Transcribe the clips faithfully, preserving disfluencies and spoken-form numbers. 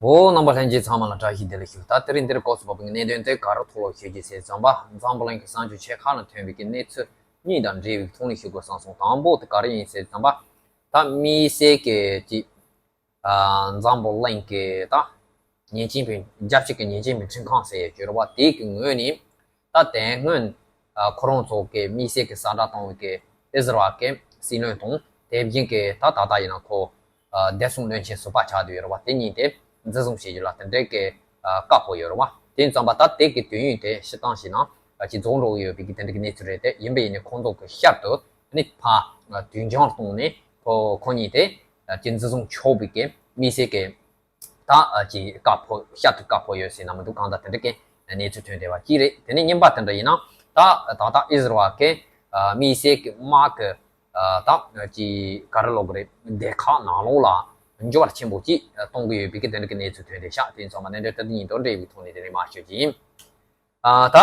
འོ། རྣམ་པ་ལྷན་རྒྱས་ཚང་མ་ལ་བཀྲ་ཤིས་བདེ་ལེགས་ཞུ། ད་དེ་རིང་འདིར་སྐབས་སུ་བབས་པའི་གནད་དོན་དེ་ག་རེ་ཐོག་ལ་ཞུ་རྒྱུ་ཟེར་ཙམ་པ། འཛམ་བུ་གླིང་གི་གསར་འགྱུར་ཆེ་ཁག་ལ་ཐོན་པའི་གི་གནས་ཚུལ་གཉིས་དང་འབྲེལ་བའི་ཐོག་ནས་ཞུ་དགོས་བསམ་སོང་། དང་པོ་དེ་ག་རེ་ཡིན་ཟེར་ཙམ་པ། ད་དམིགས་བསལ་གྱི་ཅིག་ཨ། འཛམ་བུ་གླིང་གི་ད་ཉེ་ཅིང་ཕིང་རྒྱལ་སྤྱི་གི་ཉེ་ཅིང་ཕིང་ཁྲིམས་ཁང་ཟེར་ཡོད་རེད་བ། དེ་གི་ངོས་ནས་ད་དེ་སྔོན་ཨ། ཁོ་རང་ཚོ་གི་དམིགས་བསལ་གི་གསལ་བསྒྲགས་བཏང་བའི་གི་ཨི་ཟི་རལ་གི་སྲིད་བློན་དང་། དེ་བཞིན་གི་ད་ད་ལྟ་ཡིན་ན་ཁོ་ཨ། བདེ་སྲུང་བློན་ཆེན་ཟུར་པ་ཆགས་བསྡད་ཡོད་རེད་བ། དེ་གཉིས་དེ་འཛིན་བཟུང་བྱེད་རྒྱུ་ལ་དེ་འདྲའི་གི་ཨ། བཀའ་ཕོབ་ཡོད་རེད་བ། དེ་ཙམ་པ་ད་དེ་གི་དུས་ཡུན་དེ་སྤྱིར་བཏང་བྱས་ན་ཨ། ཅིག་རྫོགས་འགྲོ་གི་ཡོད་པའི་གི་དེ་འདྲའི་གི་གནས་ཚུལ་རེད་དེ། ཡིན་པ་ཡིན་ནའི་ཁོང་ཚོ་གི་ཞབས་ཏུ་ནི་ཕ་ཨ། དུས་འགྱངས་བཏང་ནས་ཁོ་ཁོ་གཉིས་དེ་ཨ། ཅིག་འཛིན་བཟུང་ཆོག་པའི་གི་དམིགས་བསལ་གི་ད་ཨ། ཅིག་བཀའ་ཕོབ། ཞབས་ཏུ་བཀའ་ཕོབ་ཡོད་ཟེར་ན་མི་འདུག། གང་ལྟར་དེ་འདྲ་གི་གནས་ཚུལ་ཐོན་བསྡད་པ་གཅིག་རེད། དེ་ནས་གཉིས་པ་དེ་འདྲ་ཡིན་ན། ད་ད་ལྟ་ཨི་ཟི་རལ་གི་ཨ། དམིགས་བསལ་གི་དམག་གི་ཨ། ད་ཅིག་ག་རེ་ལབ་དགོས་རེད། སྡེ་ཁག་ནང་ལོགས་ལ་འགྱུར་བ་ཆེན་པོ་ཅིག་གཏོང་གི་ཡོད་པའི་གི་དེ་འདྲ་གི་གནས་ཚུལ་ཐོན་བསྡད་ཤག། དེ་ཚང་མ་གནད་དོན་དེ་གཉིས་དང་འབྲེལ་བའི་ཐོག་ནས་དེ་རིང་མར་ཞུ་རྒྱུ་ཡིན། ཨ། ད།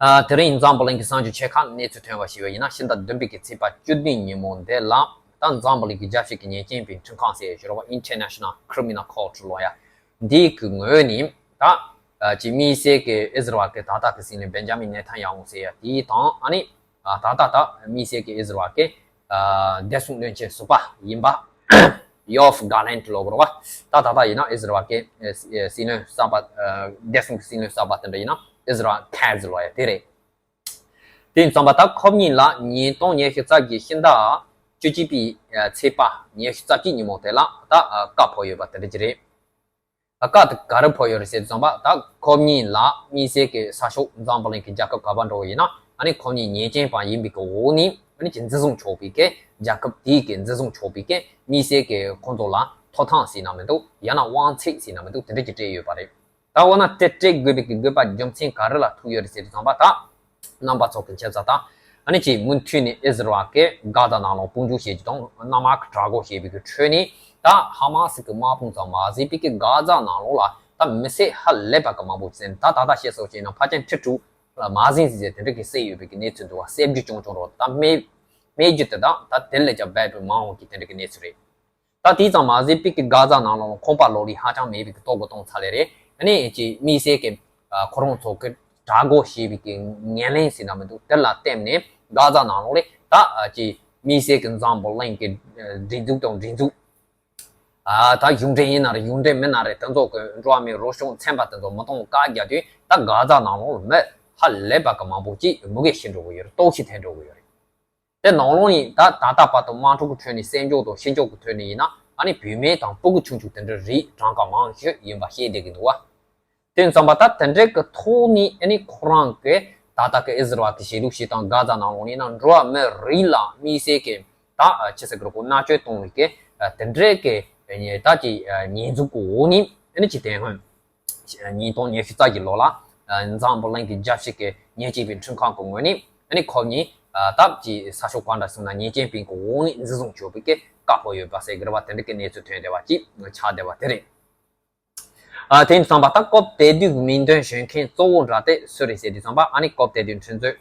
ཨ། དེ་རིང་འཛམ་བུ་གླིང་གི་གསར་འགྱུར་ཆེ་ཁག་གནས་ཚུལ་ཐོན་པ་ཞིག་ཡིན་ན། ཕྱི་ཟླ་བདུན་པའི་གི་ཚེས་པ་བཅུ་བདུན་ཉིན་མོ་འདི་ལ་ད་འཛམ་བུ་གླིང་གི་རྒྱལ་སྤྱི་གི་ཉེས་ཅན་པའི་ཁྲིམས་ཁང་ཟེར་ཡོད་རེད་བ། International Criminal Court ལབ་ཡ། འདི་གི་ངོས་ནས་ད་ཨ། ཅིག་དམིགས་བསལ་གི་ཨི་ཟི་རལ་གི་ད་ལྟ་གི་སྲིད་བློན་བེན་ཇ་མིན་ནེ་ཐན་ཡ་ཧུ་ཟེར་ཡ་དེ་དང་། ཨ་ནི་ཨ། ད་ལྟ་ད་དམིགས་བསལ་གི་ཨི་ཟི་རལ་གི་ཨ། བདེ་སྲུང་བློན་ཆེན་ཟུར་པ་ཡིན་པ་ཡོ་ཨབ་གྷ་ལན་ཊི་ལབ་དགོས་རེད་བ། ད་ད་ལྟ་ཡིན་ན་ཨི་ཟི་རལ་གི་ཨ། སྲིད་བློན་གསར་པ། ཨ། བདེ་སྲུང་གི་སྲིད་བློན་གསར་པ་དེ་འདྲ་ཡིན་ན་ཨི་ཟི་རལ་ཁེ་ཛི་ལབ་ཡ་དེ་རེད། དེ་ཙམ་པ་ད་ཁོ་གཉིས་ལ་ཉིས་སྟོང་ཉི་ཤུ་རྩ་བཞིའི་ཕྱི་ཟླ་བཅུ་གཅིག་པའི་ཨ། ཚེས་པ་ཉི་ཤུ་རྩ་གཅིག་ཉིན་མོ་དེ་ལ་ད་ཨ། བཀའ་ཕོབ་ཡོད་པ་དེ་འདྲ་ཅིག་རེད། ཨ། བཀའ་དེ་ག་རེ་ཕོབ་ཡོད་རེད་ཟེར་དུས་ཙམ་པ། ད་ཁོ་གཉིས་ལ་དམིགས་བསལ་གྱི་ས་ཕྱོགས་འཛམ་བུ་གླིང་གི་རྒྱལ་ཁབ་ག་པར་འགྲོ་བ་ཡིན་ན། ཨ་ནི་ཁོ་གཉིས་ཉེས་ཅན་པ་ཡིན་པའི་གི་འོག་ནས། ཨ་ནི་ཅིག་འཛིན་བཟུང་ཆོག་པའི་གི། རྒྱལ་ཁབ་དེའི་གི་འཛིན་བཟུང་ཆོག་པའི་གི་དམིགས་བསལ་གྱི་ཁོང་ཚོ་ལ་ཐོབ་ཐང་ཟེར་ན་མི་འདུག། ཡང་ན་དབང་ཚད་ཟེར་ན་མི་འདུག། དེ་འདྲ་ཅིག་སྤྲད་ཡོད་པ་རེད། ད་འོ་ན་དེ་སྤྲད་དགོས་པའི་གི་དགོས་པ་རྒྱུ་མཚན་ག་རེ་ལ་ཐུག་ཡོད་རེད་ཟེར་དུས་ཙམ་པ། ད་རྣམ་པ་ཚོ་གི་ཆ་ཚང་ད། ཨ་ནི་ཅིག་མུ་མཐུད་ནས་ཨི་ཟི་རལ་གི་གྷ་ཛ་ནང་ལོགས་དཔུང་འཇུག་བྱེད་རྒྱུ་དང་། གནམ་དམག་གི་དྲག་རྒོལ་བྱེད་པའི་གི་ཁྲོད་ནས། ད་ཧ་མ་སི་གི་དམག་དཔུང་ཚང་མ་ཟིན་པའི་གི་གྷ་ཛ་ནང་ལོགས་ལ་ད་མི་སེར་ཧ་ལས་པ་གི་མང་པོ་ཟིན། ད་ད་ལྟ་བཤད་སོགས་བྱས་ན་ཕལ་ཆེར་ཁྲི་དྲུག་ལ་མ་ཟིན་ཟིན་ཟིན་དེ་འདྲ་གི་བསད་ཡོད་པའི་གི་གནས་ཚུལ་འདུག་བ། བསད་རྒྱུ་བྱུང་བྱུང་རོགས། ད་རྨས་རྨས་རྒྱུ་དེ་དག་ད་དེ་ལས་ཀྱང་སྦས་པའི་མང་བོ་གི་དེ་འདྲ་གི་གནས་ཚུལ་རེད། ད་དེ་ཙམ་མ་ཟིན་པའི་གི་གྷ་ཛ་ནང་ལོགས་ཁང་པ་ལོགས་ལི་ཧ་ཅང་མེད་པའི་གི་ལྟོ་གོས་གཏོང་ཚར་ལེ་རེད། ཨ་ནི་ཅིག་དམིགས་བསལ་གི་ཨ། ཁོ་རང་ཚོ་གི་དྲག་རྒོལ་བྱེད་པའི་གི་ངན་ལན་ཟེར་ན་མི་འདུག། དེ་ལ་བརྟེན་ནས་གྷ་ཛ་ནང་ལོགས་ལ་ད་ཨ། ཅིག་དམིགས་བསལ་གི་འཛམ་བུ་གླིང་གི་ཨ། སྒྲིག་འཛུགས་དང་སྒྲིག་འཛུགས། ཨ། ད་གཞུང་འབྲེལ་ཡིན་ན་རེད། གཞུང་འབྲེལ་མིན་ན་རེད། དེ་ཚོ་གི་འགྲོ་བ་མིའི་རོགས་སྐྱོར་ཚན་པ་དེ་ཚོ་མི་གཏོང་བཀའ་རྒྱག་དུས། ད་གྷ་ཛ་ནང་ལོགས་ལ་མི་ཧ་ལས་པ་གི་མང་པོ་ཅིག་མུ་གེ་ཤི་འགྲོ་གི་ཡོད་རེད། ལྟོགས་ཤི་ཐེབས་འགྲོ་གི་ཡོད་རེད། དེ་ནང་ལོགས་ནས་ད་ད་ལྟ་བར་དུ་དམག་འཁྲུག་གི་ཁྲོད་ནས་བསད་འཇོག་དང་ཤི་འཇོག་གི་ཐོག་ནས་ཡིན་ན། ཨ་ནི་བུད་མེད་དང་སྤུ་གུ་ཆུང་ཆུང་དེ་འདྲ་རིགས་གྲངས་ཀ་མང་ཤོས་ཡིན་པ་ཤེས་བསྡད་ཀྱི་འདུག་བ། དེ་ཙམ་པ་ད་དེ་འདྲའི་གི་ཐོག་ནས། ཨ་ནི་ཁོ་རང་གི་ད་ལྟ་གི་ཨི་ཟི་རལ་གི་གཞིས་ལུགས་ཤིག་དང་གྷ་ཛ་ནང་ལོགས་ནས་ན་འགྲོ་བ་མི་རིགས་ལ་དམིགས་བསལ་གི་ད་ཅི་ཟེར་གི་རེད། ཁོ་མནར་གཅོད་གཏོང་བའི་གི་དེ་འདྲའི་གི་ད་ཅི་ཉེས་འཛུགས་གི་འོག་ནས། ཨ་ནི་ཅི་དེ་སྔོན་ཉིས་སྟོང་ཉི་ཤུ་རྩ་བཞིའི་ལོ་ལ་འཛམ་བུ་གླིང་གི་རྒྱལ་སྤྱི་གི་ཉེས་ཅན་པའི་ཁྲིམས་ཁང་གི་ངོས་ནས། ཨ་ནི་ཁོ་གཉིས་ད་ཅི་ས་ཕྱོགས་གང་འདྲ་སོང་ན་ཉེས་ཅན་པའི་གི་འོག་ནས་འཛིན་བཟུང་བྱས་པའི་གི་བཀའ་ཕོབ་ཡོད་པ་ཟེར་གི་རེད་བ། དེ་འདྲ་གི་གནས་ཚུལ་ཐོན་བསྡད་པ་ཅིག་ཆགས་བསྡད་པ་དེ་རེད། ཨ། དེ་ཙམ་པ་ད་སྐབས་དེ་དུས་མིང་འདོན་ཞུ་མཁན་གཙོ་བོ་འདྲ་དེ་སུ་རེད་ཟེར་དུས་ཙམ་པ། ཨ་ནི་སྐབས་དེ་དུས་ཁྲིམས་རྩོད་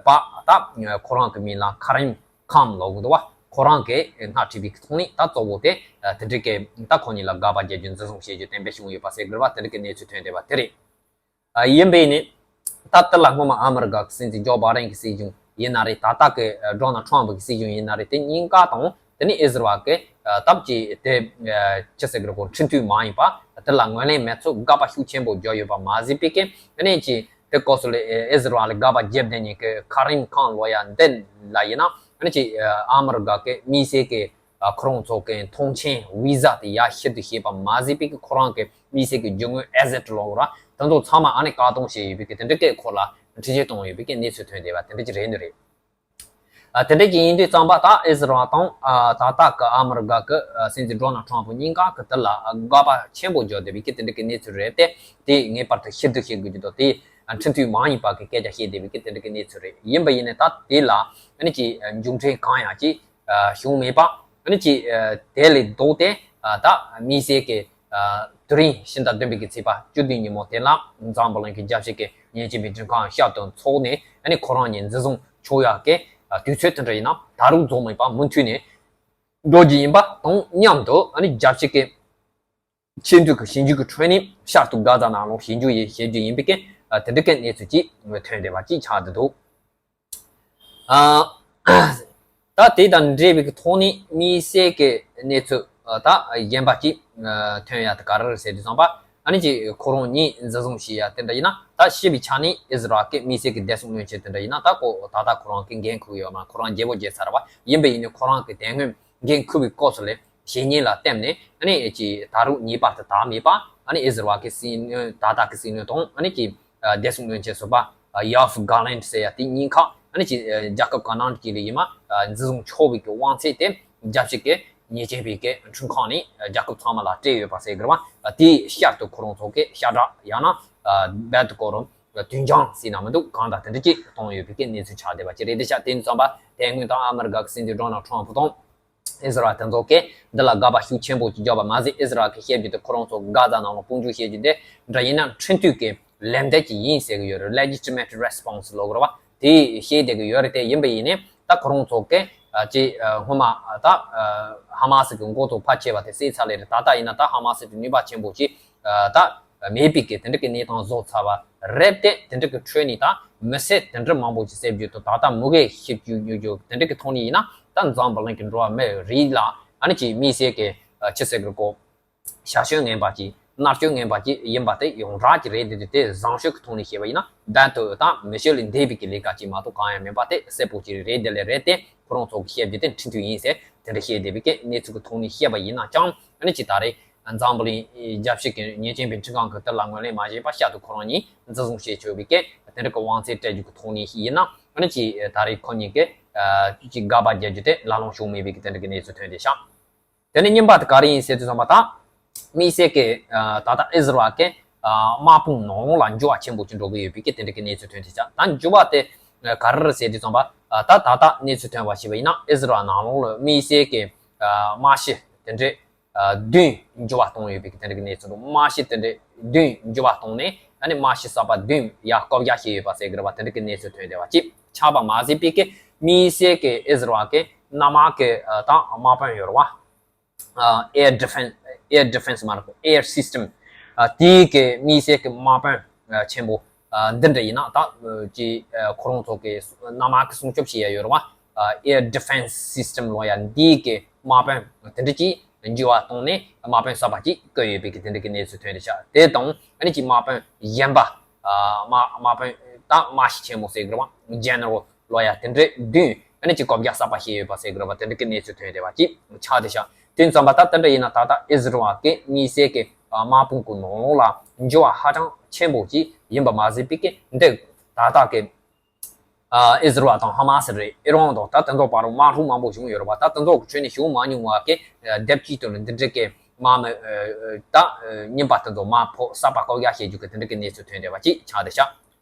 པ་ད་ཁོ་རང་གི་མིང་ལ་ཁ་རིམ་ཁམ་ལབ་དགོས་འདུག་བ། ཁོ་རང་གིས་སྔ་ཕྱི་བའི་ཐོག་ནས་ད་གཙོ་བོ་དེ་དེ་འདྲ་གི་ད་ཁོ་གཉིས་ལ་དགག་པ་རྒྱག་རྒྱུ་འཛིན་བཟུང་བྱེད་རྒྱུ་གཏན་འབེབས་བྱུང་ཡོད་པ་ཟེར་གི་རེད་བ། དེ་འདྲ་གི་གནས་ཚུལ་ཐོན་བསྡད་པ་དེ་རེད། ཨ། ཡིན་པས་ནི་ད་དེ་ལ་སྔོན་མ་ཨ་མི་རི་ཀ་གི་སྲིད་འཛིན་ཇོ་བྷའི་ཌེན་གི་སྲིད་གཞུང་ཡིན་ན་རེད། ད་ལྟ་གི་ཌོ་ནལ་ཊམ་གི་སྲིད་གཞུང་ཡིན་ན་རེད། དེ་གཉིས་ཀ་དང་། དེ་ནི་ཨི་ཟི་རལ་གི་ད་ཅི་དེ་ཅི་ཟེར་གི་རེད། ཁོ་ཁྲིམས་མཐུན་མ་ཡིན་པ་དེ་ལ་ངོས་ལེན་མེད་ཚུལ་དགག་པ་ཤུགས་ཆེན་པོ་བརྒྱབ་ཡོད་པ་མ་ཟད་པའི་གི། དེ་ནས་ཅི་དེ་སྐབས་སུ་ལ་ཨི་ཟི་རལ་ལ་དགག་པ་བརྒྱབ་བསྡད་མཁན་གི་ཁ་རིམ་ཁམ་ལབ་ཡ་འདི་ལ་ཡིན་ན། ཨ་ནི་ཅི་ཨ་མི་རི་ཀ་གི་དམིགས་བསལ་གི་ཨ། ཁོ་རང་ཚོ་གི་ཐོངས་མཆན་བི་ཟ་དེ་ཡར་ཞུ་དུ་བྱས་པ་མ་ཟད་པའི་གི་ཁོ་རང་གི་དམིགས་བསལ་གི་རྒྱུ་དངོས་ཨེ་སེ་ཊི་ལབ་དགོས་ར། དེ་ཚོ་ཚང་མ་ཨ་ནི་བཀག་སྡོམ་བྱས་ཡོད་པའི་གི་དེ་འདྲ་གི་ཁོ་ལ་འཕྲི་སྦྱོར་བཏང་ཡོད་པའི་གི་གནས་ཚུལ་ཐོན་བསྡད་པ་དེ་འདྲ་ཅིག་རེད་འདུག་རེད། ཨ། དེ་འདྲ་ཅིག་ཡིན་དུས་ཙམ་པ་ད་ཨི་ཟི་རལ་དང་ཨ། ད་ལྟ་གི་ཨ་མི་རི་ཀ་གི་ཨ། སྲིད་འཛིན་ཌོ་ནལ་ཊམ་གཉིས་ཀ་གི་དེ་ལ་ཨ། དགག་པ་ཆེན་པོ་བརྒྱབ་བསྡད་པའི་གི་དེ་འདྲ་གི་གནས་ཚུལ་རེད་དེ། དེ་ངེས་པར་དུ་ཕྱིར་བསྡུ་བྱེད་དགོས་ཀྱི་འདུག། དེ་ཨ། ཁྲིམས་མཐུན་མ་ཡིན་པ་གི་སྐད་ཆ་བཤད་བསྡད་པའི་གི་དེ་འདྲ་གི་གནས་ཚུལ་རེད། ཡིན་པ་ཡིན་ནའི་ད་དེ་ལ་ཨ་ནི་ཅི་ཨ། མཇུག་འབྲས་གང་ཡང་ཅིག་ཨ། བྱུང་མེད་པ། ཨ་ནི་ཅི་ཨ། དེ་ལས་ལྡོག་སྟེ་ཨ། ད་དམིགས་བསལ་གྱི་ཨ། དེ་རིང་ཕྱི་ཟླ་བདུན་པའི་གི་ཚེས་པ་བཅུ་བདུན་ཉིན་མོ་དེ་ལ་འཛམ་བུ་གླིང་གི་རྒྱལ་སྤྱི་གི་ཉེས་ཅན་པའི་ཁྲིམས་ཁང་ཞབས་ཏུ་འཚོགས་ནས། ཨ་ནི་ཁོ་རང་གཉིས་འཛིན་བཟུང་ཆོག་ཡག་གི་ཨ། དུས་ཚོད་དེ་འདྲ་ཡིན་ན་ད་རུང་རྫོགས་མེད་པ། མུ་མཐུད་ནས་འགྲོ་རྒྱུ་ཡིན་པ་དང་མཉམ་དུ། ཨ་ནི་རྒྱལ་སྤྱི་གི་ ཆེས་མཐོའི་གི་ཞིབ་འཇུག་གི་ཁྲོད་ནས་ཤར་དུ་གྷ་ཛ་ནང་ལོགས་ཞིབ་འཇུག་ཡེ་བྱེད་རྒྱུ་ཡིན་པའི་གི་དེ་འདྲ་གི་གནས་ཚུལ་ཅིག་ཐོན་བསྡད་པ་ཅིག་ཆགས་བསྡད་འདུག་ཨ། ད་དེ་དང་འབྲེལ་བའི་གི་ཐོག་ནས་དམིགས་བསལ་གི་གནས་ཚུལ་ད་གཞན་པ་ཅིག་ཐོན་ཡ་དེ་ག་རེ་རེད་ཟེར་དུས་ཙམ་པ། ཨ་ནི་ཅིག་ཁོ་རང་ཉིད་འཛིན་བཟུང་བྱས་ཡ་དེ་འདྲ་ཡིན་ན། ད་ཤེས་པའི་ཆ་ནས་ཨི་ཟི་རལ་གི་དམིགས་བསལ་གི་བདེ་སྲུང་བློན་ཆེན་དེ་འདྲ་ཡིན་ན། ད་ཁོ་ད་ལྟ་ཁོ་རང་གི་འགན་འཁུར་ཡོད་མ། ཁོ་རང་རྒྱལ་པོ་བརྗེད་ཚར་བ་ཡིན་པ་ཡིན་ནའི་ཁོ་རང་གི་དེ་སྔོན་འགན་འཁུར་བའི་སྐབས་སུ་ལས་བཤེས་གཉེན་ལ་བསྟེན་ནས། ཨ་ནི་ཅིག་ད་རུང་ངེས་པར་དུ་དག་མེད་པ། ཨ་ནི་ཨི་ཟི་རལ་གི་སྲིད་བློན་ད་ལྟ་གི་སྲིད་བློན་དང་། ཨ་ནི་ཅིག་བདེ་སྲུང་བློན་ཆེན་ཟུར་པ་ཡོ་ཨབ་གྷ་ལན་ཊི་ཟེར་ཡ་དེ་གཉིས་ཀ། ཨ་ནི་ཅིག་རྒྱལ་ཁབ་ག་ནང་གི་ལས་ཡིན་མ་འཛིན་བཟུང་ཆོག་པའི་གི་དབང་ཚད་དེ་རྒྱལ་སྤྱི་གི་ཉེས་ཅན་པའི་གི་ཁྲིམས་ཁང་ནས་རྒྱལ་ཁབ་ཚང་མ་ལ་སྤྲད་ཡོད་པ་ཟེར་གི་རེད་བ། དེའི་ཤར་དུ་ཁོ་རང་ཚོ་གི་ཤ་ཁྲག་ཡང་ན་བལ་དུ་སྐོར་རུ་དོན་རྐྱང་ཟེར་ན་མི་འདུག་གང་དང་དེ་འདྲ་ཅིག་བཏང་ཡོད་པའི་གི་གནས་ཚུལ་ཆགས་བསྡད་པ་ཅིག་རེད། དེ་ཤ་དེ་ཡིན་ཙམ་པ་དེ་སྔོན་དང་ཨ་མི་རི་ཀ་གི་སྲིད་འཛིན་ཌོ་ནལ་ཊམ་ཕུ་དང་ཨི་ཟི་རལ་དེ་ཚོ་གིས་འདི་ལ་དགག་པ་ཤུགས་ཆེན་པོ་ཅིག་བརྒྱབ་པ་མ་ཟད། ཨི་ཟི་རལ་གིས་བཤད་རྒྱུ་དེ་ཁོ་རང་ཚོ་གྷ་ཛ་ནང་ལ་དཔུང་འཇུག་བྱེད་རྒྱུ་དེ་འདྲ་ཡིན་ན་ཁྲིམས་མཐུན་གྱི་ལན་འདེབས་ཅིག་ཡིན་ཟེར་གི་ཡོད་རེད། Legitimate response ལབ་དགོས་རེད་བ། དེ་བཤད་བསྡད་གི་ཡོད་རེད། དེ་ཡིན་པ་ཡིན་ནའི་ད་ཁོ་རང་ཚོ་གིས་ཅིག་སྔོན་མ་ད་ཧ་མ་སི་གི་འགོ་ཐོག་ཕར་ཆེ་བ་དེ་བསད་ཚར་ལེ་རེད། ད་ལྟ་ཡིན་ན་ད་ཧ་མ་སི་དེ་ནུས་པ་ཆེན་པོ་ཅིག་ད་མེད་པའི་གི་དེ་འདྲ་གི་གནས་སྟངས་བཟོ་ཚར་བ་རེད། དེ་དེ་འདྲ་གི་ཁྲོད་ནས་ད་མི་སེར་དེ་འདྲ་མང་པོ་ཅིག་བསད་རྒྱུ་དང་། ད་ལྟ་མུ་གེ་ཤི་རྒྱུ་ཉོ་རྒྱུ་དེ་འདྲ་གི་ཐོག་ནས་ཡིན་ན། ད་འཛམ་བུ་གླིང་གི་འགྲོ་བ་མི་རིགས་ལ་ཨ་ནི་ཅིག་དམིགས་བསལ་གི་ཆི་ཟེར་གི་གོ་ཞར་ཞོན་ངན་པ་ཅིག་མནར་གཅོད་ངན་པ་ཅིག་ཡིན་པ་དེ་ཡོངས་གྲགས་ཀྱི་རེད། དེ་དེ་དེ་བཟང་སྤྱོད་ཀྱི་ཐོག་ནས་བཤད་པ་ཡིན་ན་བལ་དུ་ད་མི་སྤྱོད་ལས་འདས་པའི་གི་ལས་ཀ་ཅིག་མ་གཏོགས་གང་ཡང་མིན་པ་དེ་གསལ་པོ་ཅིག་རེད། དེ་ལས་རེད། དེ་ཁོ་རང་ཚོ་གི་བཤད་རྒྱུ་དེ་ཁྲིམས་མཐུན་ཡིན་ཟེར་དེ་འདྲ་བཤད་བསྡད་པའི་གི་གནས་ཚུལ་གྱི་ཐོག་ནས་བཤད་པ་ཡིན་ན་ཀྱང་། ཨ་ནི་ཅིག་ད་རེས་འཛམ་བུ་གླིང་རྒྱལ་སྤྱི་གི་ཉེས་ཅན་པའི་ཁྲིམས་ཁང་གི་དེ་ལ་ངོས་ལེན་མ་བྱས་པ་ཤར་དུ་ཁོ་རང་ཉིད་འཛིན་བཟུང་བྱས་ཆོག་པའི་གི་དེ་འདྲ་གི་དབང་ཚད་སྤྲད་རྒྱུ་གི་ཐོག་ནས་ཡིན་ན། ཨ་ནི་ཅིག་ད་རེས་ཁོ་གཉིས་ཀྱི་ཅིག་དགག་པ་རྒྱག་རྒྱུ་དེ་ལ་ལོང་བྱུང་མེད་པའི་གི་དེ་འདྲ་གི་གནས་ཚུལ་ཐོན་བསྡད་ཤག་དེ་ནས་གཉིས་པ་དེ་ག་རེ་ཡིན་ཟེར་དུས་ཙམ་པ། ད་དམིགས་བསལ་གྱི་ད་ལྟ་ཨི་ཟི་རལ་གྱི་དམག་དཔུང་ནང་ལ་འགྱུར་བ་ཆེན་པོ་ཅིག་འགྲོ་གི་ཡོད་པའི་གི་དེ་འདྲ་གི་གནས་ཚུལ་ཐོན་ཐལ་ཆགས། ད་འགྱུར་བ་དེ་ག་རེ་རེད་ཟེར་དུས་ཙམ་པ། ད་ད་ལྟ་གནས་ཚུལ་ཐོན་པ་ཞིག་ཡིན་ན། ཨི་ཟི་རལ་ནང་ལོགས་ལ་དམིགས་བསལ་གྱི་དམག་གཞི་དེ་འདྲ་བདུན་འགྱུར་བ་བཏང་ཡོད་པའི་གི་དེ་འདྲ་གི་གནས་ཚུལ་འདུག་དམག་གཞི་དེ་འདྲ་བདུན་འགྱུར་བ་བཏང་ནས། ཨ་ནི་དམག་གཞི་གསར་པ་བདུན་ཡར་བཀོད་རྒྱ་བྱས་ཡོད་པ་ཟེར་གི་རེད་བ། དེ་འདྲ་གི་གནས་ཚུལ་ཐོན་བསྡད་པ་ཅིག་ཆགས་པ་མ་ཟད་པའི་གི་དམིགས་བསལ་གྱི་ཨི་ཟི་རལ་གྱི་གནམ་དམག་གི་ད་དམག་དཔོན་ཡོད་རེད་བ། ཨ། air defense, air defense མ་རེད། air system ཨ། དེའི་གི་དམིགས་བསལ་གི་དམག་དཔོན་ཨ་ཆེན་པོ་ཨ་འདི་འདྲ་ཡིན་ན། ད་ཨ་ཅི་ཨ་ཁོ་རང་ཚོ་གི་གནམ་དམག་གི་སྲུང་སྐྱོབ་བྱེད་ཡ་ཡོད་རེད་བ། ཨ། air defense system ལབ་ཡ་འདིའི་གི་དམག་དཔོན་དེ་འདྲ་ཅིག་འགྱུར་བ་བཏང་ནས་དམག་དཔོན་གསར་པ་ཅིག་བསྐོས་ཡོད་པའི་གི་དེ་འདྲ་གི་གནས་ཚུལ་ཐོན་བསྡད་ཤག་དེ་དང་ཨ་ནི་ཅིག་དམག་དཔོན་གཞན་པ་ཨ་དམག་དམག་དཔོན་ད་དམག་སྤྱི་ཆེན་མོ་ཟེར་གི་རེད་བ། ཇེ་ནེ་རལ་ལོ་ཡ་དེ་འདྲའི་བདུན་ཨ་ནི་ཅིག་བསྐོ་བཞག་གསར་པ་བྱས་ཡོད་པ་ཟེར་གི་རེད་བ། དེ་འདྲ་གི་གནས་ཚུལ་ཐོན་བསྡད་པ་ཅིག་ཆགས་བསྡད་ཤག་དེ་ཙམ་པ་ད་དེ་འདྲ་ཡིན་ན། ད་ལྟ་ཨི་ཟི་རལ་གི་དམིགས་བསལ་གི་དམག་དཔུང་གི་ནང་ལོགས་ལ་འགྱུར་བ་ཧ་ཅང་ཆེན་པོ་ཅིག་ཡིན་པ་མ་ཟད་པའི་གི་འདི་ད་ལྟ་གི་ཨི་ཟི་རལ་དང་ཧ་མ་སི་རེད། ཨི་རན་དང་ད་དེ་ཚོ་བར་དམག་འཁྲུག་མང་པོ་བྱུང་ཡོད་རེད་བ། ད་དེ་ཚོ་གི་ཁྲོད་ནས་བྱུང་མ་མྱོང་བ་གི་སྡེབ་གཅིག་ཏུ་ནི་འདི་འདྲ་གི་དམག་མི་ད་རྙིང་པ་དེ་ཚོ་དམག་ཕོག་གསར་པ་བསྐོ་བཞག་བྱེད་རྒྱུ་གི་དེ་འདྲ་གི་གནས་ཚུལ་ཐོན་བསྡད་པ་ཅིག་ཆགས་བསྡད་ཤག་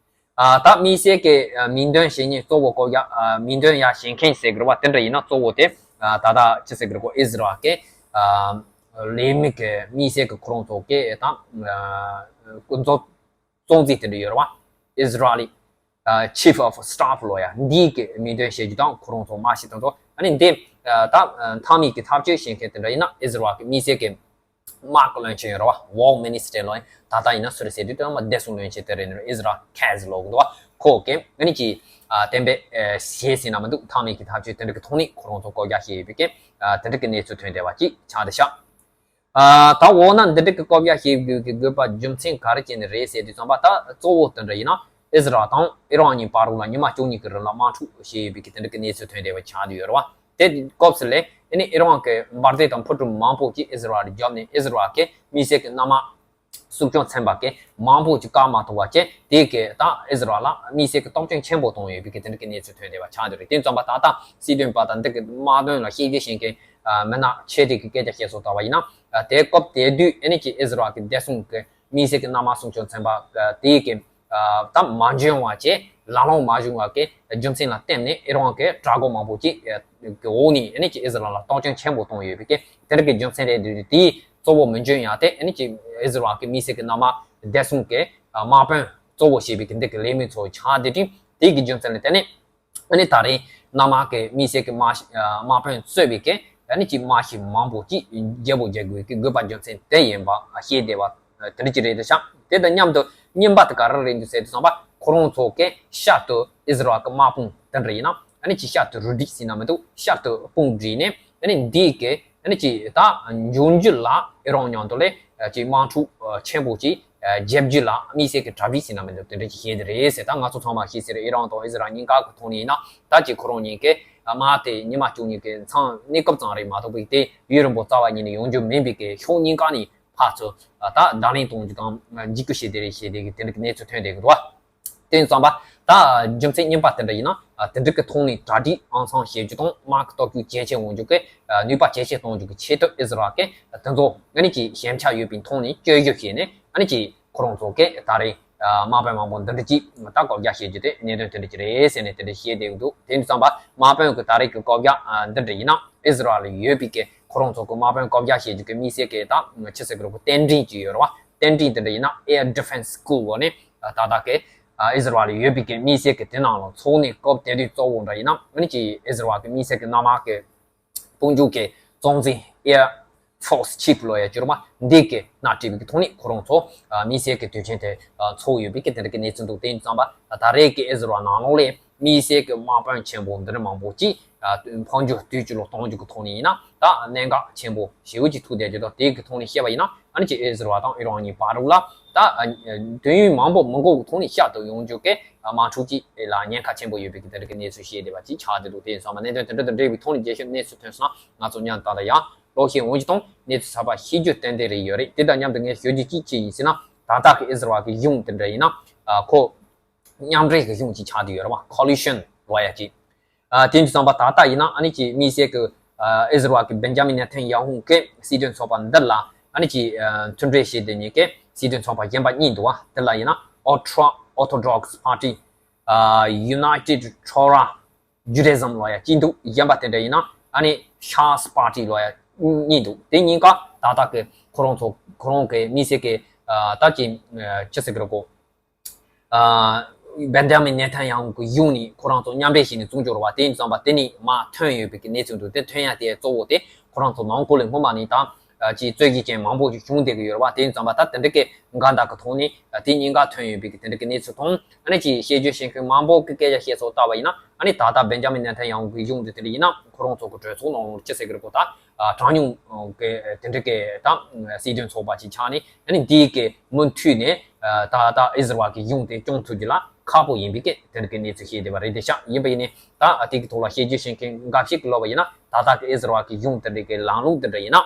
ཨ། ད་དམིགས་བསལ་གྱི་ཨ་མིང་འདོན་བྱེད་མཁན་གཙོ་བོ་བསྐོ་བཞག་ཨ་མིང་འདོན་ཡ་བྱེད་མཁན་ཟེར་གི་རེད་བ། དེ་འདྲ་ཡིན་ན་གཙོ་བོ་དེ་ཨ་ད་ལྟ་ཅི་ཟེར་གི་རེད་གོ་ཨི་ཟི་རལ་གྱི་ཨ་ལས་མི་གི་དམིགས་བསལ་གྱི་ཁོ་རང་ཚོ་གི་ད་ཨ་སྐུ་ཚབ་གཙོ་འཛིན་དེ་འདྲ་ཡོད་རེད་བ། Israeli ཨ་Chief of Staff ལབ་ཡ་འདིའི་གི་མིང་འདོན་བྱེད་རྒྱུ་དང་། ཁོ་རང་ཚོ་དམག་སྤྱི་དེ་ཚོ་ཨ་ནི་འདི་ཨ་ད་ཨ་མཐའ་མའི་གི་ཐག་གཅོད་བྱེད་མཁན་དེ་འདྲ་ཡིན་ན་ཨི་ཟི་རལ་གྱི་དམིགས་བསལ་གྱི་དམག་གི་བློན་ཆེན་ཡོད་རེད་བ། War Minister ལོ། ད་ལྟ་ཡིན་ན་སུ་རེད་ཟེར་དུས་དེ་ནི་བདེ་སྲུང་བློན་ཆེན་དེ་རེད། ཨི་ཟི་རལ་ཁེ་ཛ་ལབ་གི་འདུག་བ། ཁོ་གིས་ཨ་ནི་ཅིག་ཨ་གཏན་འབེབས་ཨ་བྱས་ཟིན་ན་མི་འདུག་མཐའ་མའི་གི་ཐག་གཅོད་དེ་འདྲ་གི་ཐོག་ནས་ཁོ་རང་ཚོ་བསྐོ་བཞག་བྱས་ཡོད་པའི་གི་ཨ་དེ་འདྲ་གི་གནས་ཚུལ་ཐོན་བསྡད་པ་ཅིག་ཆགས་བསྡད་ཤག་ཨ་ད་འོ་ན་འདི་འདྲ་གི་བསྐོ་བཞག་བྱེད་དགོས་ཀྱི་དགོས་པ་རྒྱུ་མཚན་ག་རེ་བྱས་ནས་རེད་ཟེར་དུས་ཙམ་པ། ད་གཙོ་བོ་དེ་འདྲ་ཡིན་ན་ཨི་ཟི་རལ་དང་ཨི་རན་གཉིས་བར་ལ་ཉི་མ་བཅུ་གཉིས་ཀྱི་རིང་ལ་དམག་འཁྲུག་བྱས་ཡོད་པའི་གི་དེ་འདྲ་གི་གནས་ཚུལ་ཐོན་བསྡད་པ་ཆགས་བསྡད་ཡོད་རེད་བ། དེ་སྐབས་སུ་ལས་ཨ་ནི་ཨི་རན་གྱི་འབར་མདེལ་དང་འཕུར་གྲུ་མང་པོ་ཅིག་ཨི་ཟི་རལ་ལ་བརྒྱབ་ནས། ཨི་ཟི་རལ་གྱི་དམིགས་བསལ་གྱི་གནམ་དམག་སྲུང་སྐྱོང་ཚན་པ་གི་མང་པོ་ཅིག་བཀག་མ་ཐུབ་པ་བྱས། དེ་གི་ད་ཨི་ཟི་རལ་ལ་དམིགས་བསལ་གྱི་སྟོབས་སྐྱོན་ཆེན་པོ་བཏང་ཡོད་པའི་གི་དེ་འདྲ་གི་གནས་ཚུལ་ཐོན་བསྡད་པ་ཆགས་བསྡད་རེད། དེ་ཙམ་པ་ད་ལྟ་སྲིད་དོན་པ་དང་འདི་གི་དམག་དོན་ལ་ཤེས་རྒྱུ་ཤེས་མཁན་ཨ་མི་སྣ་ཆེ་གྲས་ཀྱི་སྐད་ཆ་བཤད་སོང་ལྟ་བ་ཡིན་ན། ཨ་དེ་སྐབས་དེ་དུས་ཨ་ནི་ཅིག་ཨི་ཟི་རལ་གྱི་བདེ་སྲུང་གི་དམིགས་བསལ་གྱི་གནམ་དམག་སྲུང་སྐྱོང་ཚན་པ་ཨ་དེ་གི་ཨ་ད་མ་འཇོན་བ་བྱས། ལ་ལོང་མ་བྱུང་བ་གི་རྒྱུ་མཚན་ལ་བརྟེན་ནས་ཨི་རན་གྱི་དྲག་པོ་མང་པོ་ཅིག་ཨ་གི་འོག་ནས་ཨ་ནི་ཅིག་ཨི་ཟི་རལ་ལ་སྟོབས་སྐྱོན་ཆེན་པོ་བཏང་ཡོད་པའི་གི་དེ་འདྲ་གི་རྒྱུ་མཚན་རེད་འདུག་དེའི་གཙོ་བོ་མི་འཇོན་ཡ་དེ་ཨ་ནི་ཅིག་ཨི་ཟི་རལ་གྱི་དམིགས་བསལ་གྱི་གནམ་དམག་བདེ་སྲུང་གི་ཨ་དམག་དཔོན་གཙོ་བོ་བྱས་པའི་གི་འདི་གི་ལས་མི་ཚོ་ཆགས་བསྡད་དུས། དེ་གི་རྒྱུ་མཚན་ལ་བརྟེན་ནས་ཨ་ནི་ད་རེས་གནམ་དམག་གི་དམིགས་བསལ་གྱི་དམག་ཨ་དམག་དཔོན་གཙོས་པའི་གི་ ཨ་ནི་ཅིག་མ་ཤི་མང་པོ་ཅིག་རྒྱལ་པོ་རྒྱལ་དགོས་ཀྱི་དགོས་པ་རྒྱུ་མཚན་དེ་ཡིན་པ་ཤེས་བདེ་བ་དེ་འདྲ་ཅིག་རེད་དེ་ཤག་དེ་དང་མཉམ་དུ་གཉིས་པ་དེ་ག་རེ་རེད་འདུག་ཟེར་དུས་ཙམ་པ་ཁོ་རང་ཚོ་གི་ཤར་དུ་ཨི་ཟི་རལ་གི་དམག་དཔུང་དེ་འདྲ་ཡིན་ན་ཨ་ནི་ཅིག་ཤར་དུ་རུ་སྒྲིག་ཟིན་ན་མི་འདུག་ཤར་དུ་དཔུང་སྒྲིག་ནས་ཨ་ནི་འདི་གི་ཨ་ནི་ཅིག་ད་འབྱུང་འགྱུར་ལ་ཨི་རན་མཉམ་དུ་ལས་ཅིག་དམག་འཁྲུག་ཆེན་པོ་ཅིག་རྒྱབ་རྒྱུ་ལ་དམིགས་བསལ་གྱི་གྲ་སྒྲིག་ཟིན་ན་མི་འདུག་དེ་འདྲ་ཅིག་བཤད་དེ་རེད་ཟེར། ད་ང་ཚོ་ཚང་མ་ཤེས་ཟེར་ཨི་རན་དང་ཨི་ཟི་རལ་གཉིས་ཀ་གི་ཐོག་ནས་ཡིན་ན་ད་ཅིག་ཁོ་རང་གཉིས་ཀས་དམག་དེ་ཉི་མ་བཅུ་གཉིས་ཀྱི་མཚམས་གནས་སྐབས་ཙམ་རེད་མ་གཏོགས་པའི་དེ་ཡུན་རིང་པོ་རྩ་བ་ཉིད་ནས་ཡོང་རྒྱུ་མིན་པའི་གི་ཕྱོགས་གཉིས་ཀ་ནས་ཕར་ཚུར་ད་བརྡ་ལན་གཏོང་རྒྱུ་དང་འཇིགས་སྐུལ་བྱེད་དེ་རེད་ཞེས་དེ་གི་དེ་འདྲ་གི་གནས་ཚུལ་ཐོན་བསྡད་ཀྱི་འདུག་བ། དེ་ཙམ་པ་ད་རྒྱུ་མཚན་གཉིས་པ་དེ་འདྲ་ཡིན་ན་དེ་འདྲ་གི་ཐོག་ནས་གྲ་སྒྲིག་ཨང་སང་བྱེད་རྒྱུ་དང་དམག་གི་སྟོབས་ཤུགས་ཇེ་ཆེ་འོང་རྒྱུ་གི་ནུས་པ་ཇེ་ཆེ་གཏོང་རྒྱུ་གི་ཆེད་དུ་ཨི་ཟི་རལ་གྱིས་དེ་ཚོ་ཨ་ནི་ཅིག་ཞན་ཆ་ཡོད་པའི་ཐོག་ནས་བཅོས་བསྒྱུར་བྱས་ནས་ཨ་ནི་ཅིག་ཁོ་རང་ཚོ་གིས་ད་རེས་དམག་དཔོན་མང་པོ་འདི་འདྲ་ཅིག་ད་བཀོད་རྒྱ་བྱེད་རྒྱུ་དེ་གནད་དོན་དེ་འདྲ་ཅིག་རེད་ཟེར་ནས་དེ་འདྲ་བཤད་བསྡད་ཀྱི་འདུག་དེ་ཙམ་པ་དམག་དཔོན་གྱི་ད་རེས་ཀྱི་བཀོད་རྒྱ་འདི་འདྲ་ཡིན་ན་ཨི་ཟི་རལ་ལ་ཡོད་པའི་གི་ཁོ་རང་ཚོ་གི་དམག་དཔོན་བཀོད་རྒྱ་བྱེད་རྒྱུ་གི་དམིགས་བསལ་གྱི་ད་ཆི་ཟེར་གི་རེད་གོ་རྟེན་འབྲེལ་ཅིག་ཡོད་རེད་བ། རྟེན་འབྲེལ་དེ་འདྲ་ཡིན་ན་Air Defense School འོག་ནས་ད་ལྟ་གི་ཨི་ཟི་རལ་ལ་ཡོད་པའི་གི་དམིགས་བསལ་གི་དེ་ནང་ལ་ཚོགས་གནས་སྐབས་དེ་དུས་གཙོ་བོ་འདྲ་ཡིན་ན་ཨ་ནི་ཅིག་ཨི་ཟི་རལ་གི་དམིགས་བསལ་གི་གནམ་དམག་གི་དཔུང་འཇུག་གི་གཙོ་འཛིན་Air Force Chief ལོ་ཡ་བཅུ་རུ་མ་འདི་གི་སྣེ་ཁྲིད་པའི་གི་ཐོག་ནས་ཁོ་རང་ཚོ་དམིགས་བསལ་གི་དུས་ཆེན་དེ་ཚོགས་ཡོད་པའི་གི་དེ་འདྲ་གི་གནས་ཚུལ་འདུག་དེ་ཙམ་པ་ད་རེས་གི་ཨི་ཟི་རལ་ནང་ལོགས་ལས་དམིགས་བསལ་གི་དམག་དཔོན་ཆེན་པོ་འདི་འདྲ་མང་པོ་ཅིག་འཕོ་འགྱུར་དུས་ཅི་ལོ་གཏོང་རྒྱུ་གི་ཐོག་ནས་ཡིན་ན་ད་གནད་འགག་ཆེན་པོ་ཞེ་པོ་ཅིག་ཐུག་བསྡད་རྒྱུ་དང་དེ་གི་ཐོག་ནས་བཤད་པ་ཡིན་ན་ཨ་ནི་ཅིག་ཨི་ཟི་རལ་དང་ཨི་རན་གཉིས་བར་དུ་ལ་ད་དུས་ཡུན་མང་པོ་མི་འགོར་གི་ཐོག་ནས་ཤར་དུ་ཡོང་རྒྱུ་གི་དམག་འཁྲུག་ཅིག་ལ་ཉེན་ཁ་ཆེན་པོ་ཡོད་པའི་གི་དེ་འདྲ་གི་གནས་ཚུལ་བཤད་བསྡད་པ་ཅིག་ཆགས་བསྡད་འདུག་དེ་ཡིན་ཙང་མ་གནད་དོན་དེ་འདྲ་དང་འབྲེལ་བའི་ཐོག་ནས་རྒྱས་ཤོས་གནས་ཚུལ་ཐོན་སོང་ན་ང་ཚོ་མཉམ་དུ་ད་ལྟ་ཡང་ཀློག་ཤེས་འོང་རྒྱུ་དང་གནས་ཚུལ་གསར་པ་ཤེས་རྒྱུ་ཏན་ཏན་རེ་ཡོད་རེད། དེ་དང་མཉམ་དུ་ངས་ཞུ་རྒྱུ་གཅིག་ཅིག་ཡིན་ཟེར་ན་ད་ལྟ་གི་ཨི་ཟི་རལ་གི་གཞུང་དེ་འདྲ་ཡིན་ན་ཁོ་མཉམ་འབྲེལ་གྱི་གཞུང་ཅིག་ཆགས་བསྡད་ཡོད་རེད་བ། Coalition ལབ་ཡ་ཅིག་དེ་ཡིན་དུས་ཙམ་པ་ད་ལྟ་ཡིན་ན་ཨ་ནི་ཅིག་དམིགས་བསལ་གྱི་ཨི་ཟི་རལ་གྱི་བེན་ཇ་མིན་ནེ་ཐན་ཡ་ཧུ་གི་སྲིད་དོན་ཚོགས་པ་འདི་ལ་ཨ་ནི་ཅིག་མཐུན་འབྲེལ་བྱས་ཏེ་ཉིད་ཀྱི་སྲིད་དོན་ཚོགས་པ་གཞན་པ་གཉིས་འདུག་བ། དེ་ལ་ཡིན་ན་Ultra Orthodox Party United Torah Judaism ལབ་ཡ་གཅིག་འདུག་གཞན་པ་དེ་འདྲ་ཡིན་ན་ཨ་ནི་Shas Party ལབ་ཡ་གཉིས་འདུག་དེ་གཉིས་ཀ་ད་ལྟ་གི་ཁོ་རང་ཚོ་ཁོ་རང་གི་དམིགས་བསལ་གྱི་ད་ཅིག་ཅི་ཟེར་གི་རེད་གོ་བེན་ཇ་མིན་ནེ་ཐན་ཡ་ཧུ་གི་གཞུང་ནས་ཁོ་རང་ཚོ་མཉམ་འབྲེལ་བྱས་ནས་བཙུགས་འབྱོར་བ་དེ་ཡིན་ཙང་པ་དེ་ནས་མར་ཐོན་ཡོད་པའི་གི་གནས་ཚུལ་འདུག་དེ་ཐོན་ཡ་དེ་གཙོ་བོ་དེ་ཁོ་རང་ཚོ་ནང་ཁུལ་ལས་སྔོན་མ་ནས་དང་ཅིག་རྩོད་གཞི་ཅན་མང་པོ་ཞིག་བྱུང་བསྡད་ཀྱི་ཡོད་རེད་བ། དེ་ཡིན་ཙང་པ་ད་དེ་འདྲ་གི་འགལ་ཟླ་གི་ཐོག་ནས་དེ་གཉིས་ཀ་ཐོན་ཡོད་པའི་གི་དེ་འདྲ་གི་གནས་ཚུལ་དང་ཨ་ནི་ཅིག་བཤད་རྒྱུ་བཤད་མཁན་མང་པོ་གི་སྐད་ཆ་བཤད་སོགས་ལྟ་བ་ཡིན་ན་ཨ་ནི་ད་ལྟ་བེན་ཇ་མིན་ནེ་ཐན་ཡ་ཧུ་གི་གཞུང་དེ་དེ་འདྲ་ཡིན་ན་ཁོ་རང་ཚོ་གི་གྲོས་ཚོགས་ནང་ལོགས་ཅི་ཟེར་གི་རེད་གོ་ད་གྲངས་ཉུང་གི་དེ་འདྲ་གི་ད་སྲིད་དོན་ཚོགས་པ་ཅིག་ཆགས་ནས་ཨ་ནི་འདིའི་གི་མུ་མཐུད་ནས་ད་ལྟ་ཨི་ཟི་རལ་གི་གཞུང་དེ་སྐྱོང་ཐུབ་རྒྱུ་ལ་ཁག་པོ་ཡིན་པའི་གི་དེ་འདྲ་གི་གནས་ཚུལ་བཤད་བསྡད་པ་རེད་དེ་ཤག་ཡིན་པ་ཡིན་ནའི་ད་དེ་གི་ཐོག་ལ་བཤད་རྒྱུ་བཤད་མཁན་འགའ་ཞིག་གི་ལབ་པ་ཡིན་ན་ད་ལྟ་གི་ཨི་ཟི་རལ་གི་གཞུང་དེ་འདྲ་གི་ལམ་ལུགས་དེ་འདྲ་ཡིན་ན།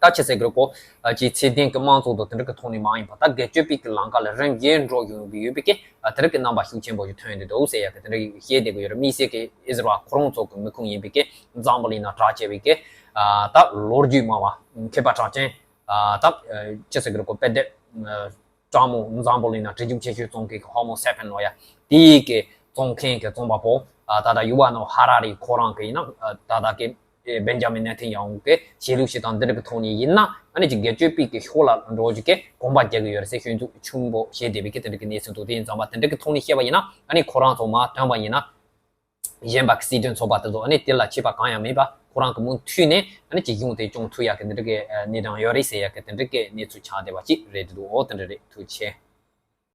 ད་ཆི་ཟེར་གི་རེད་གོ་ཅིག་ཚད་ལྡན་གྱི་དམངས་གཙོ་དང་དེ་འདྲ་གི་ཐོག་ནས་མ་ཡིན་པ་ད་སྒེར་གཅོད་པའི་གི་ལམ་ཁ་ལ་རིམ་བཞིན་འགྲོ་ཡོང་གི་ཡོད་པའི་གི་དེ་འདྲ་གི་རྣམ་པ་ཤུགས་ཆེན་པོ་ཞིག་ཐོན་ཡོང་གི་འདུག་ཟེར་ཡ་གི་དེ་འདྲ་གི་བཤད་བསྡད་གི་ཡོད་རེད། དམིགས་བསལ་གི་ཨི་ཟི་རལ་ཁོ་རང་ཚོ་གི་མི་ཁུངས་ཡིན་པའི་གི་འཛམ་བུ་གླིང་ནང་གྲགས་ཆེ་བའི་གི་ད་ལོ་རྒྱུས་སྨྲ་བ་མཁས་པ་གྲགས་ཅན་ད་ཆི་ཟེར་གི་རེད་གོ་དཔེ་དེབ་སྤྲང་མོ་འཛམ་བུ་གླིང་ནང་བྲིས་རྒྱུགས་ཆེ་ཤོས་བཙོང་མཁན་གྱི་Homo sapien ལབ་ཡ་དེའི་གི་བཙོང་མཁན་གྱི་བཙོང་པ་པོ་ད་ལྟ་ཡུ་ཝ་ནོ་ཧ་ར་རི་ཁོ་རང་གི་ཡིན་ན་ད་ལྟ་གི་བེན་ཇ་མིན་ནེ་ཐན་ཡ་ཧུ་གི་ཆོས་ལུགས་ཤིག་དང་འདི་འདྲ་གི་ཐོག་ནས་ཡིན་ན་ཨ་ནི་ཅིག་སྒེར་གཅོད་པའི་གི་ཕྱོགས་ལ་འགྲོ་རྒྱུ་གི་གོམ་པ་རྒྱག་གི་ཡོད་རེད་ཟེར་སྐྱོན་འཛུགས་ཆེན་པོ་བྱས་བསྡད་པའི་གི་དེ་འདྲ་གི་གནས་ཚུལ་འདུག་དེ་ཡིན་ཙང་པ་དེ་འདྲ་གི་ཐོག་ནས་བཤད་པ་ཡིན་ན་ཨ་ནི་ཁོ་རང་ཚོ་མར་ཐོན་པ་ཡིན་ན། གཞན་པ་གི་སྲིད་དོན་ཚོགས་པ་དེ་ཚོ་ཨ་ནི་དེ་ལ་ཆད་པ་གང་ཡང་མེད་པ་ཁོ་རང་གི་མུ་མཐུད་ནས་ཨ་ནི་ཅིག་གཞུང་དེ་སྐྱོང་ཐུབ་ཡག་གི་འདི་འདྲ་གི་གནས་སྟངས་ཡོད་རེད་ཟེར་ཡག་གི་དེ་འདྲ་གི་གནས་ཚུལ་ཆགས་བསྡད་པ་ཅིག་རེད་འདུག་འོ་དེ་འདྲ་རེད། ཐུགས་རྗེ་ཆེ།